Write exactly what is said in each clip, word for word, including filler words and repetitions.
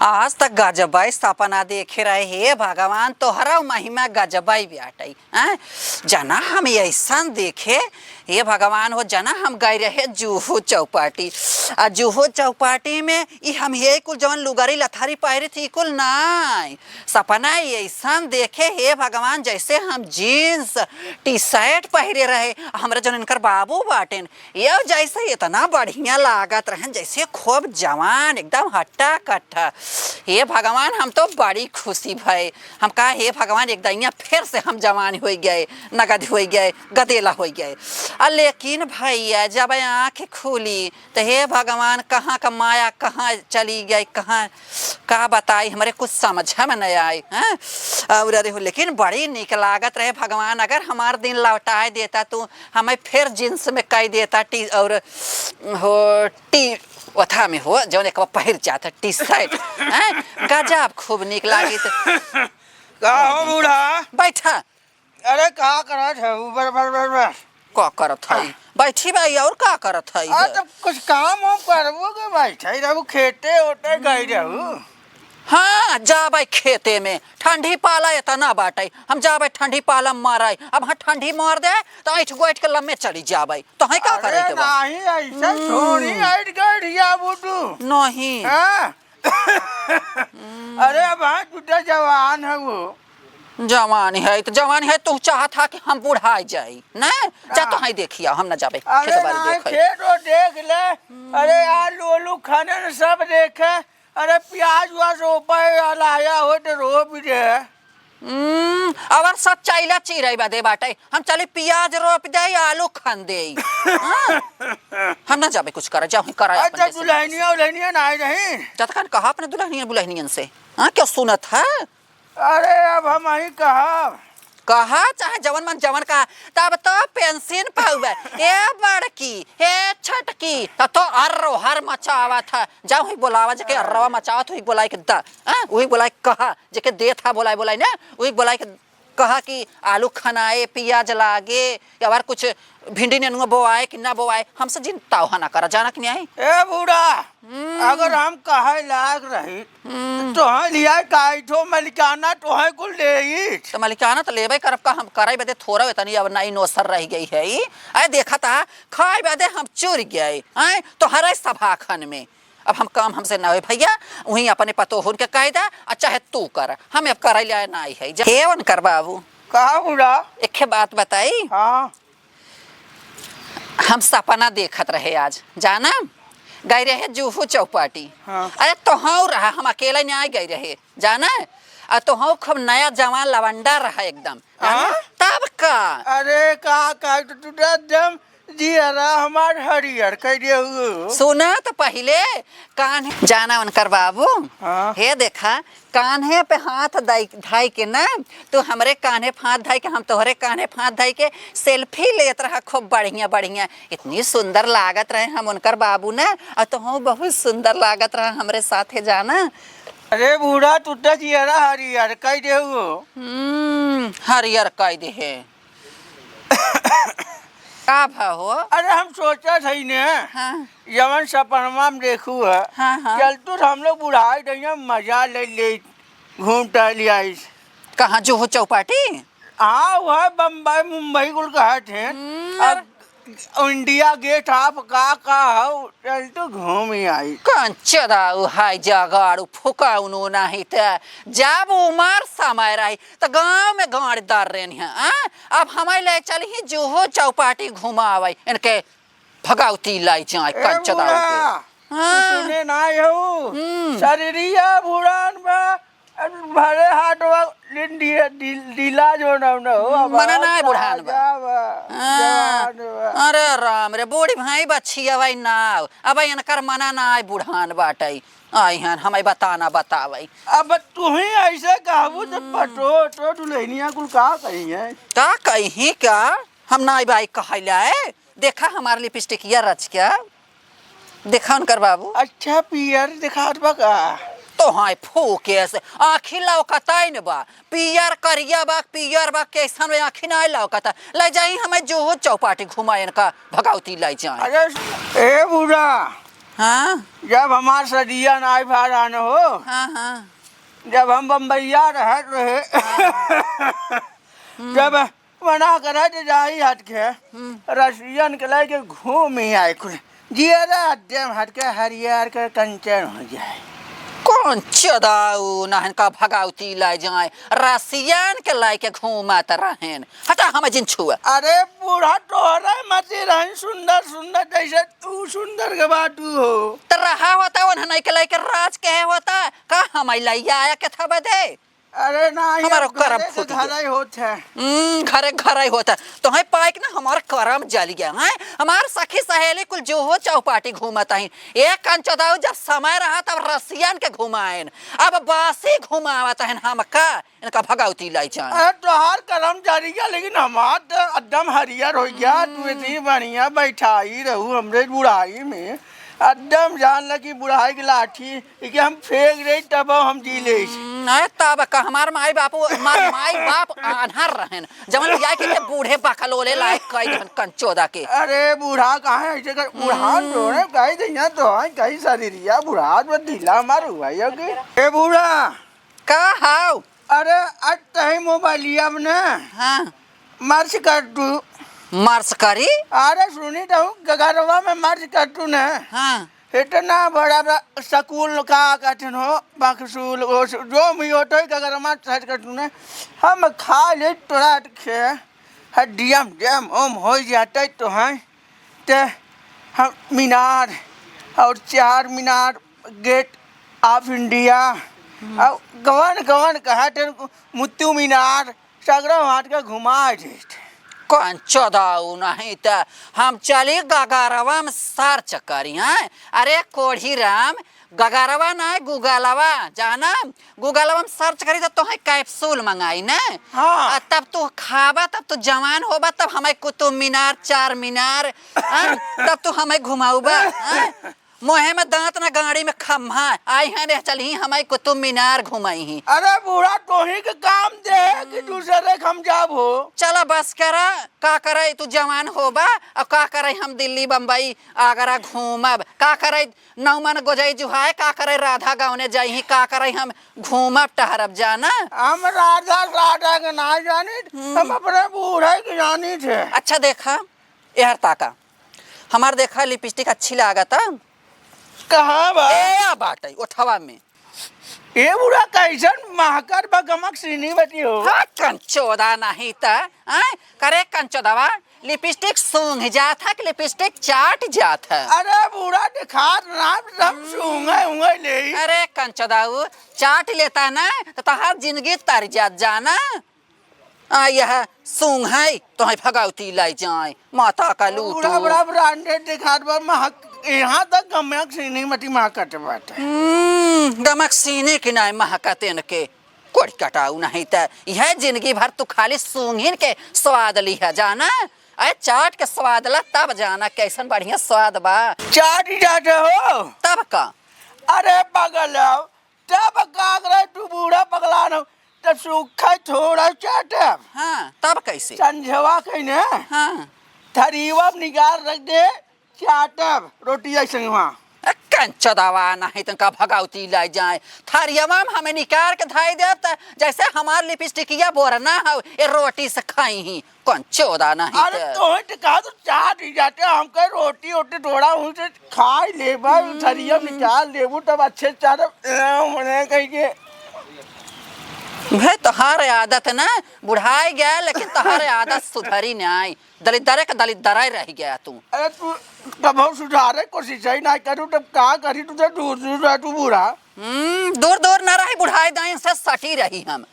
आज तक गजबई सपना देखे रहे, हे भगवान, तोहरा महिमा गजबई बाटई। हैं? जना हम अइसन देखे, हे भगवान हो, जना हम गए रहे जुहू चौपाटी। आ जुहू चौपाटी में ई हम हे कुल जवन लुगरी लथारी पहिरे थी, कुल नाई। सपना अइसन देखे, हे भगवान, जैसे हम jeans T-shirt पहिरे रहे, हमरा जौन इनकर बाबू बाटेन, ये जैसे इतना बढ़िया लागत रहन, जैसे खूब जवान, एकदम हट्टा कट्टा। हे भगवान, हम तो बड़ी खुशी भए। हम कहा, "हे भगवान, एक दइया फिर से हम जवान होइ गए, नगद होइ गए, गदेला होइ गए।" आ लेकिन भइया, जब आँख खुली, त हे भगवान, कहाँ का माया कहाँ चली गई, कहाँ का बताई, हमरे कुछ समझ में नहीं आई, हैं? और अरे हो, लेकिन बड़ी नीक लागत रहे। भगवान, अगर हमार दिन लौटाए देता, तू हमें फिर jeans में कई देता, टी, और हो, टी, ओथा में हो, जौन एक बार पहिर जात है, T-shirt, हैं? गजब खूब नीक लागित। का हो बूढ़ा? बैठा। अरे, का करत है? बर, बर, बर, बर। का करत है? हाँ। बैठी भाई, और का करत है? आ, तब कुछ काम वाम करबो के बैठे रहू, खेते ओते गई रहू। हाँ, जाबै खेते में, ठंडी पाला एतना बाटै, हम जाबै ठंडी पाला मरै। अब हाँ ठंडी मार दे, तो ऐठ गोइठ के लम्मे चली जाबै। तो है का अरे करे के बा? नहीं, ऐसे हम्म। थोड़ी ऐठ गई रिया बुटू। नहीं। हाँ? अरे अब हाँ, तू तो जवान है वो। जवान है, तो जवान है, तू चाहत हा कि हम बुढ़ाई जाई, ना? जा हाँ। तो है देखिया, हम ना जाबै, अरे खेत बाड़ी नहीं, देखे। खेत वो देख ले। अरे यार, लोलू खाने ने सब देखे। अरे प्याज व्याज रोपे वाला आया हो तो रोप दे। हम्म, अगर सच्चाई ला चिरई बदे बाटै, हम चली प्याज रोप देई, आलू खन देई। हाँ? हम ना जाबै कुछ करै, जाओ ही करै अपन अच्छा, जैसे दुल्हनिया उल्हनिया ना आई रही? जतकन कहा अपने दुल्हनियन बुल्हनियन से, हाँ, क्यों सुनत है? अरे अब हम ही कहा। कहा चाहे जवन मन जवन कहा, तब तो पेंशन पाउबे। ए बड़की, ए छोटकी, तब तो अर्रो हर मचावत है। जाओ ही बोलावा, जेके अर्रवा मचावत, वही बोलाई के दा, हाँ? वही बोलाई के कहा, जेके देत हा बोलाई बोलाई ना, वही बोलाई के कहा कि आलू खनाए, पियाज लागे, या और कुछ भिंडी नेनुआ बोआए कि ना बोआए, हमसे जिन ताव हा ना करा, जाना कि नहीं आई? ए बूढ़ा, हम्म। अगर हम कहे लायक रही, हम्म। तो तोहे लिया काइठो मलिकाना तोहे कुल देइत। तो मलिकाना तो लेबे करब का, हम करै बदे थोड़ा तनी अब नई नौसर रह गई है ई। अरे देखा था, खाए बदे हम चुर गए, हैं? तोहरे सभाखन में। अब हम काम हमसे ना होए भैया, वहीं अपने पतोहुन के कह दे, आ चाहे तू कर, हम अब करै ले ना आई है। जा-, हे उनकर बाबू। का बूढ़ा? एक बात बताई। हाँ। हम सपना देखत रहे आज, जाना, गई रहे जुहू चौपाटी। हाँ। अरे तोहऊ रहा, हम अकेला नहीं गई रहे, जाना। और तोहऊ खूब नया जवान लवंडा रहा एकदम, जाना? हाँ? तब का? अरे का, का तू, तू तो एकदम जियरा हमार हरियर कर दिया हूँ। सुना तो पहिले, कान जाना उनकर बाबू। हाँ। हे देखा, कान्हे पे हाथ दाई-, धाई के ना, तू हमरे कान्हे पे हाथ धाई के, हम तोहरे कान्हे पे हाथ धाई के selfie लेत रहा, खूब बढ़िया, बढ़िया। इतनी सुंदर लागत रहे हम उनकर बाबू ना, और तोहू बहुत सुंदर लागत रहा हमरे साथे जाना। अरे बूढ़ा, तू तो जियरा हरियर कई देहु। हम्म, हरियर कई देहे। का भा हो? अरे हम सोचत हई ने, हाँ। जवन सपनवा में देखू है, हाँ, हाँ। चल तू हम लोग बुढ़ाई दइया मजा ले ले, घूम टहल आइस। कहाँ जुहू चौपाटी? हाँ, वह बम्बई, मुंबई कुल कहत हैं। हम्म। अब India Gate आप का, का हौ, चल तू घूम ही आई। कंचदाऊ हाय जगाड़ू फुका उनो नाही त जब उमर समय रही त गाँव में गाड़ दर रेन है, आ? अब हमें ले चल ही जुहू चौपाटी घुमावे इनके भगौती लाई जाए ए कंचदाऊ के। बूढ़ा, हाँ। सुने ना यहू, हम्म। शरीरिया बुढ़ान बा, भरे हाथ वा, दिन दिए, दिल, दिला जो ना, ना हो, अब मना ना है बुढ़ान बा। ताजा बा, हाँ। जवान बा। अरे राम रे, बूढ़ी भाई बा, छियवै नाव। अब इनकर मना ना है बुढ़ान बाटै। आई हन, हमें बताना बतावै। अब तू ही ऐसे कहबू तो हम्म। पटो, तो दुल्हनिया कुल का कही है? का कही का? हम ना भाई कहै ला है। देखा हमार लिपस्टिकिया रच के। देखा उनकर बाबू। अच्छा, पियर देखात बा का? तो हाँ, फूके से आँखी लौकताई न बा। पियर करिया बा, पियर बा, कैसन बा, आँखी ना लौकता। ले जाई हमें जुहू चौपाटी घुमाए इनका, भगौती ले जाए। अरे, ए बूढ़ा, हाँ। जब हमार सदिया नाई भा रहन हो, हाँ, हाँ। जब हम बम्बैया रहत रहे, हाँ। हम्म। जब मना करे तो जाई हट के, हम्म। रसियन के लेके घूमी आए कुल। जियरा एकदम हट के हरियर के कंचन हो जाए। कौन चोदाऊ नहन का भगौती लै जाए, रसियन के लेके घूमत रहेन। हटा, हमें जिन छुआ। अरे बूढ़ा, तोहरे मती रहन सुंदर सुंदर, जैसे तू सुंदर के बाटू हो। त रहा होता, उन्हें नहीं के लेके राज कहे होता, का हमें लैया आया के था बदे? अरे नाही, हमारो अब करम घरे के फूट गया। घरे होत है। हम्म, घरे घरे होत है। तोहई पाइक ना हमार करम जल गया, हैं? हमार सखी सहेली कुल जो हो चौपाटी घूमत आइन। एक कंचोदाऊ जब समय रहा तब रसियन के घुमाएन। अब बासी घुमावत हन हमका, इनका भगौती लाई जाए। अरे तोहार करम जल गया, लेकिन हमार त एकदम हरियर हो गया। तू हम्म। इतनी बढ़िया बैठाई रहू हमरे बुढ़ाई में। एकदम जान ल कि बुढ़ाई के लाठी, इके हम फेंक देई, तब हम जी लेई। हम्म, अरे तब का हमार माई बाप, हमार माई बाप आन्हर रहन, जवन लिया के ते बूढ़े बकलोले लायक कई धन कंचोदा के। अरे बूढ़ा काहे ऐसे कर, बूढ़ा हम्म। तोरे कही दैया तो है, कही शरीरिया बूढ़ा तो ढीला मारू भाई के। ए बूढ़ा। का हाव? अरे, आज तही मोबाइलिया में ना हाँ। मर्ज कर दू। मर्ज करी? अरे, सुनी तो हूँ, गगरवा में मर्ज कर दू ना। हाँ। इतना बड़ा बड़ा सकूल का कठिन हो, बकसूल, वो स-, जो भी हो तो ही गगरवा में search कर दू ना। हम खा ले तोरा के, हड्डियम जम ओम हो जाते तो हैं। ते हम मीनार और चार मीनार, Gate of India, हम्म। और गवन गवन कहा थे, मुत्तू मीनार, सगरो हाथ के घुमा देत। कौन चोदाऊ नहीं त हम चली गगरवा में search करी, हैं? अरे कोढ़ी राम, गगरवा ना, Googleवा, जाना? Googleवा में search करी त तोहे capsule मंगाई ना। हाँ। आ तब तू खाबा, तब तू जवान होबा, तब हमें कुतुब मीनार, चार मीनार, हाँ? तब तू हमें घुमाउबा, हाँ? मोहे में दांत ना गाड़ी में खम्हा, आई हैं रे, चलही हमें कुतुब मीनार घुमाई ही। अरे बूढ़ा, तोही के काम दे कि हम्म। दूसरे के हम जाब हो। चला बस करा, का करे तू जवान होबा, और का करे हम दिल्ली, बम्बई, आगरा घूमब, का करे नौमन गोजई जुहाए, का करे राधा गवने जाई ही, का करे हम घूमब टहरब जाना। हम राधा साधा के ना जानी, हम्म। हम अपने बूढ़े के जानी थे। अच्छा देखा, एहर ताका, हमार देखा lipstick अच्छी लागत है। कहाँ बा? ए, आ बाटे, ओठवा में। ए बूढ़ा, कैसन महकर बा गमक सीनी बटी हो? हाँ, कंचोदा नहीं त, आय, करे कंचोदवा, lipstick सूंघ जात है कि lipstick चाट जात है? अरे बूढ़ा, दिखात ना, सब हम्म। सूंघे ऊंघे ले। अरे कंचोदाऊ, चाट लेता ना, तो तहार जिंदगी तर जात जाना। आ, यह सूंघ है, तोहे भगौती लाई जाए, माता का लूटू। बूढ़ा, बूढ़ा branded दिखात बा, महक, यहाँ तक गमक सीनी मटी महकत बाटे। हम्म, गमक सीनी की नाय महकत इनके, कोड़ी कटाऊ नहीं त। यह जिंदगी भर तू खाली सूंघिन के स्वाद लिहा जाना। अरे चाट के स्वाद ला तब जाना कैसन बढ़िया स्वाद बा। चाट ही जाते हो? तब का? अरे पागल हो, तब का करे तू बूढ़ा पगलान हो, तब सूखा थोड़ा चाटब। हाँ, तब कैसे? संझवा कइने हाँ। थरियवा में निकाल रख दे, चाटब रोटी ऐसे वहाँ। ए, कंचोदवा नहीं तुमका भगौती लाई जाए। थरियवा में हमें निकाल के धाई देब त जैसे हमार लिपस्टिकिया बोरना हो, ए रोटी से खाई ही। कंचोदा नहीं अरे त। तोहे त कहा तो चाट ही जाते, हम कहे रोटी वोटी थोड़ा उनसे खाई लेबा, हम्म। थरिया निकाल लेबू, तब अच्छे चाट, ए, मने कह के। उहे तोहार आदत ना, बुढ़ाई गया, लेकिन तोहार आदत सुधरी नाई। दलिद्दरे का दलिद्दरा ही रह गया तू। अरे तू कबहू सुधारे कोशिश ही ना करू, तब का करी, तू तो दूर दूर रह तू बूढ़ा। हम्म, दूर दूर ना रही, बुढ़ाई दाइन से सटी रही हम।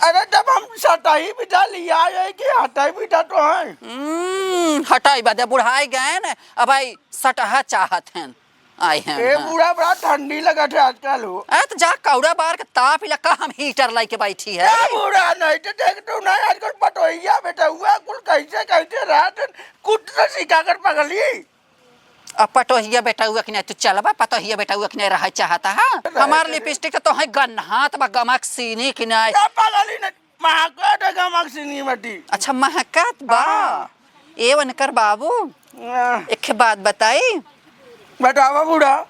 अरे जब हम सटाई बिठा लिया है कि हटाई बिठा तो है। हम्म, हटाई बदे बुढ़ाई गए न, अब भाई सटहा चाहत हैं, आए हैं, ए हाँ। बूढ़ा बड़ा ठंडी लगत है आजकल हो। ए, तो जा कौड़ा बार के ताप इला का हम heater लाई के बैठी है। ए बूढ़ा नहीं तो देख तू नहीं आजकल पटोहिया बेटा हुआ कुल कैसे कैसे रहत हैं, कुछ तो सिखा कर पगली। अब पटोहिया बेटउआ के नहीं तू चलबा, पटोहिया बेटउआ के नहीं रहे चाहता है। रहे हमार दे। लिपस्टिक तो है गन्हात बा, गमक सीनी की नहीं। ए पगली नहीं, महकत है गमक सीनी बटी। अच्छा, महकत बा। हाँ। ए वनकर बाबू, हाँ। एक बात बताई। बतावा बूढ़ा।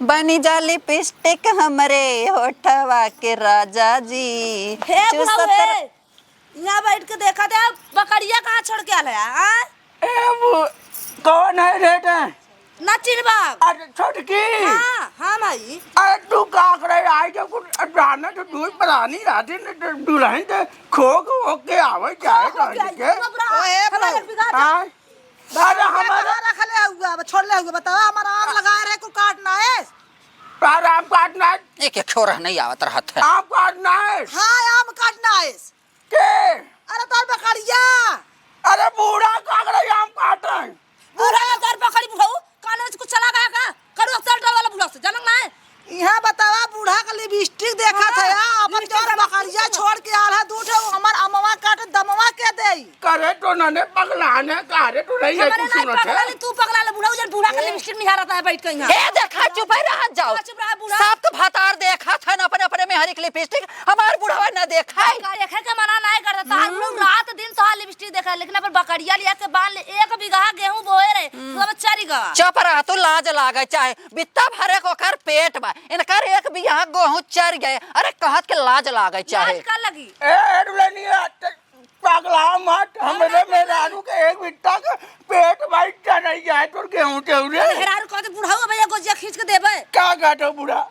बनी जा लिपस्टिक हमरे होठवा के राजा जी। हे बुढ़ऊ, चूसत हे, यहाँ बैठ के देखा दे, बकरिया कहाँ छोड़ के आल है, हाँ? ए, वो कौन है रे ते? ना चिन्हबा। अरे छोटकी। हाँ, हाँ माई। अरे तू का करे, आई जब कुछ जाना तो दूध पलानी रहती न, तो दुल्हन तो खो खो के आवे जाए खो खो के आई, के। पूरा, पूरा, ओए, हमारे पूरा। बिगाड़ दे। हाँ। अरे हमारे हमारा रखले हुआ, अब छोड़ले हुआ, बतावा, हमारा आम लगा रहे, कुल काटना है। तार आम काटना है? एक, एक छोरा नहीं आवत रहत है। आम काटना है? हाँ, आम काटना है। के? अरे तोर बकरिया। अरे बूढ़ा का करे आम काटे? बूढ़ा का तोर बकरी बुढ़ऊ, कान में से कुछ चला गया का? करू तेल डाल वाला बूढ़ा से, जानत ना है? यहाँ बतावा, बूढ़ा का लिपस्टिक देखत है, हाँ, अपन लिपस्टिक जौन देखत बकरिया है। छोड़ के आल है, दू ठो हमार अमवा काटे, दमवा के देई। करे तो नने पगलाने, करे तो नहीं है हमरे कुछ नाई सुनत है। पगलाने, तू पगला ले, बुढ़ऊ जन बूढ़ा का ए। लिपस्टिक निहारत है बैठ के यहाँ। ए, देखा, चुप ही रह जाओ। हाँ, चुप रहा, बूढ़ा। सबके भतार देखत है ना अपने, अपने मेहरी के लिपस्टिक, हमार बुढ़वा ना देखा है। का देखे के मना नाई करता, हम लोग हम्म। रात दिन तोहार लिपस्टिक देखा, लेकिन अपन बकरिया लिया के बांध ले, एक बीघा गेहूं बोए रहे, हम्म। तू अब चरी गवा। चुप रह, तू लाज लागे चाहे, बित्ता भरे को ओकर पेट बा, इनकर एक बीघा गेहूं चर गए। अरे कहत के लाज लागे चाहे। लाज का लगी? ए, ए, दुल्हनिया, त-, पगला मत, हमरे मेहरारू के एक बित्ता का पेट बा, इतना नहीं जाए तोर गेहूं तेहू रे। अरे हेरारू कहते बुढ़ऊ भैया गोजिया खींच के देबे। का कहते बूढ़ा?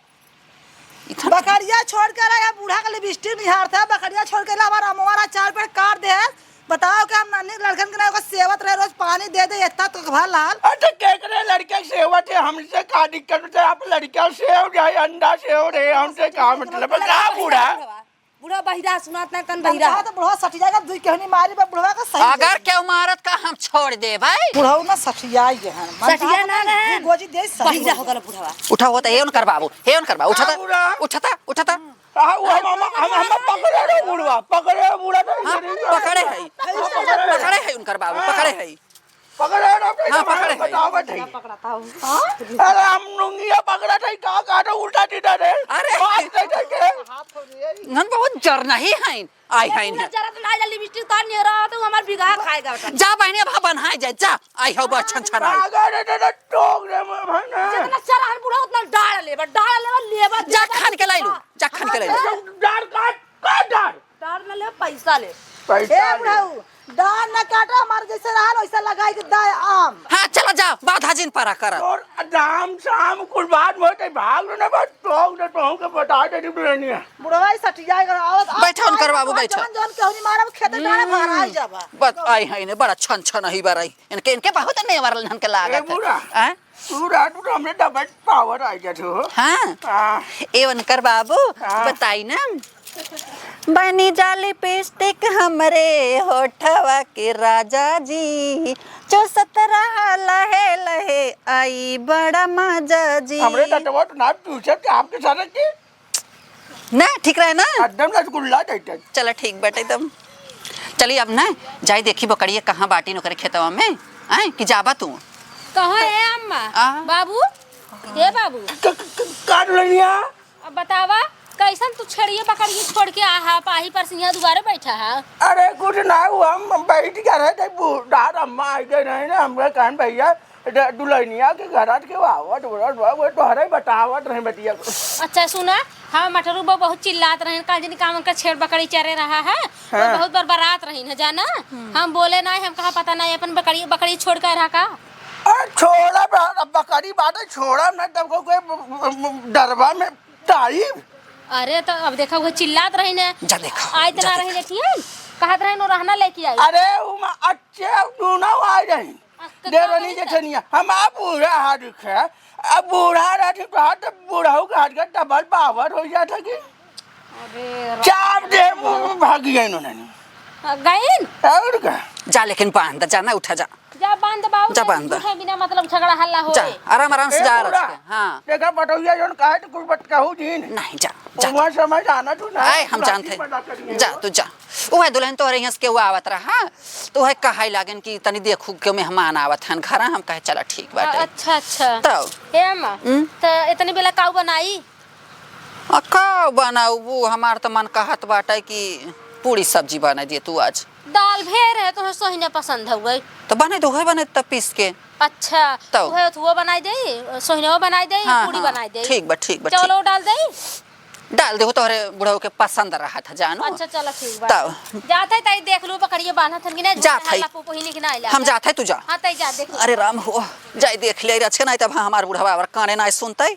इतना बकरिया छोड़ के रहा, बूढ़ा का लिपस्टिक निहारत है, बकरिया छोड़ के रहा, हमारा अमवा रा चार पेड़ काट दे। बताओ कि हम नानी लड़कन के ना ओकर सेवत रहे, रोज पानी दे दे, इतना तो भर लाल। अच्छा, केकरे लड़के के सेवत है, हमसे का दिक्कत होता है? आप लड़का सेव जाए, अंडा सेव रहे, हमसे का मतलब है? का बूढ़ा? बुढ़वा बहिरा, सुनात ना कन हम बहिरा। कहा तो बुढ़वा सठिया का दुई केहनी मारी बा, बुढ़वा का सही अगर दे। केहू मारत का हम छोड़ देबै। बुढ़ऊ ना सठिया ये है, मन सठिया कहा ना ना रहे। गोजी दे सही बहिरा हो। हो गल बुढ़वा। उठा होता, हे उनकर बाबू, हे उनकर बाबू, उठा ता, आ, बुढ़ा। उठा ता, उठा ता। आ, वो हम, हम, हम, हम पकड़े रे बुढ़वा, पकड़े बुढ़ा तो हाँ, इधर ही पकड़े है। पकड़े है उनकर बाबू, हाँ। पकड़े है। पकड़े रे, हाँ, पकड़े है। बताओ, बताइए। पकड़ता हूँ। हाँ? अरे, हम नुंगिया पकड़ा था, का, का तो उल्टा सीधा रे। अरे। बात नहीं था के। नन बहुत जर नहीं है, आई है पूरा इन्हें। जरा तो लाई लिपस्टिक तार नहीं रहा, तो हमार बिगाह खाएगा बेटा। जा बहनी, अब बन्हाए जाए, जा। आई हो बा छन छन आई। अगर रे, रे, रे, टोक रे, मैं भाई ना। जितना चला हन बूढ़ा, उतना डाल लेबा, डाल लेबा, लेबा, जा लेबा। खान के लाई लू, जा खान के लाई लू। डाल काट, काट डाल। डार न ले, पैसा ले। पैसा ए ले। बुढ़ऊ, डार न काटा, हमार जैसे रहल वैसा लगाई के दाए आम। हाँ, चला जा, बाधा जिन परा कर। और दाम साम कुल बात में होते, भाग लो ना, बस टोक दे, तो हमके बता दे, दी बुढ़निया। बुढ़वा ही सठिया गल, आवत, बैठा उनकर बाबू, बैठा। जौन केहू नहीं मारब, खेते डारे भराई जाबा। बस आई है ने, बड़ा छन छन ही बराई। इनके, इनके बहुत नेवर इनके लागत है। ए बूढ़ा, हैं? तू रात को हमरे डबल पावर आ गया हो। हाँ। हाँ। ए उनकर बाबू, हाँ। बताई ना। बनी जा लिपस्टिक हमरे होठवा के राजा जी, चूसत रहा लहे लहे, आई बड़ा मजा जी। हमरे दतवा तो ना चूसत, आपके साथ की ना, ठीक रहे ना? एकदम रसगुल्ला जैसन। चला, ठीक बाटे तब। चली अब ना, जाई देखी बकरिया कहाँ बाटी ओकरे खेतवा में, आए कि जाबा तू? कहाँ है अम्मा? आ? बाबू, ए बाबू। क-, क-, क-, का दुल्हनिया? अब बतावा, कैसन तू छेड़िए बकरिए छोड़ के आहा, पाही पर सिंहा दुआरे बैठा हा? अरे कुछ ना, वो हम बैठ के रहे थे, बूढ़ा अम्मा आ गए रहे ना, हमरा कहन भैया, ड-, दुल्हनिया के घरात के आवत, बोलत बा, वो तोहरे बतावत रहे बतिया को। अच्छा, सुना, हाँ, मटरू बा बहुत चिल्लात रहे, का जनी का उनका छेड़ बकरी चरे रहा है, वो हाँ। बहुत बरबरात रही है, जाना? हम्म। हम बोले ना, हम कहा, "पता नहीं, अपन बकरी, बकरी छोड़ के रहा का?" अरे, छोड़ा बा-, अब बकरी बाटे, छोड़ा ना, तब को कोई ब-, ब-, ब-, डरवा में टाइप। अरे, तो अब देखा, वो चिल्लात रही ने। जा देखा, आ, इतना जा रही देखा। लेकिन कहत रहे, "नो रहना लेके आई।" अरे, वो मा-, अच्छे, दोनों आ रही। आ, क-, देवरानी का जेठनिया, हम आप बूढ़ा हाथ है, अब बूढ़ा रहती तो हाथ, बुढ़ऊ के हाथ का डबल पावर हो जाता कि अरे रा- चाप दे, मुंह में भाग गए इन्होंने। आ, गइन? और का? जा लेकिन बांध, जा ना उठा जा। जा बांध बाबू, जा बांध। झूठे बिना मतलब झगड़ा हल्ला होए। जा, आराम, आराम से ए, जा बूढ़ा, रख के। हाँ। देखा पटौया जौन कहे तो कुछ बत कहू जी ने। नहीं, जा, जा। वहाँ समझ आना तू ना, आए, हम जानते हैं। जा, तू जा। वो है दुल्हन तोहरे यहाँ से केहू आवत रहा, तो वह कहे लागन कि तनी देखू के मेहमान आवत हन घर, हम कहे चला ठीक बाटे। अच्छा, अच्छा। तो? ए अम्मा, हम्म? तो इतनी बेला काऊ बनाई? आ, काऊ बनाऊ, हमार तो मन कहत बाटे कि पूड़ी सब्जी बनाइ दिए तू आज। दाल भेर है, तोहे सोहिने पसंद हउए। तो बनाइ दो, है बनाइ तब पीस के। अच्छा, तब। उहे थुओ बनाइ दे, सोहिने बनाइ दे, हाँ, पूड़ी हाँ, बनाइ दे। ठीक बा, ठीक बा, चावलो ठीक। डाल दे। डाल दे, तोहरे बुढ़ऊ के पसंद रहत है, जानू। अच्छा, चलो, ठीक बा। तब। जात है, तई देख लू, बकरिया बान्हत हन कि नहीं, जात है। हल्ला पुपही निक ना आइला। हम जात है, तू जा। हाँ, तई जा, देख लू। अरे राम हो, जाई देख ले, रचके नहीं तब हमार बुढ़वा और काने नहीं सुनते।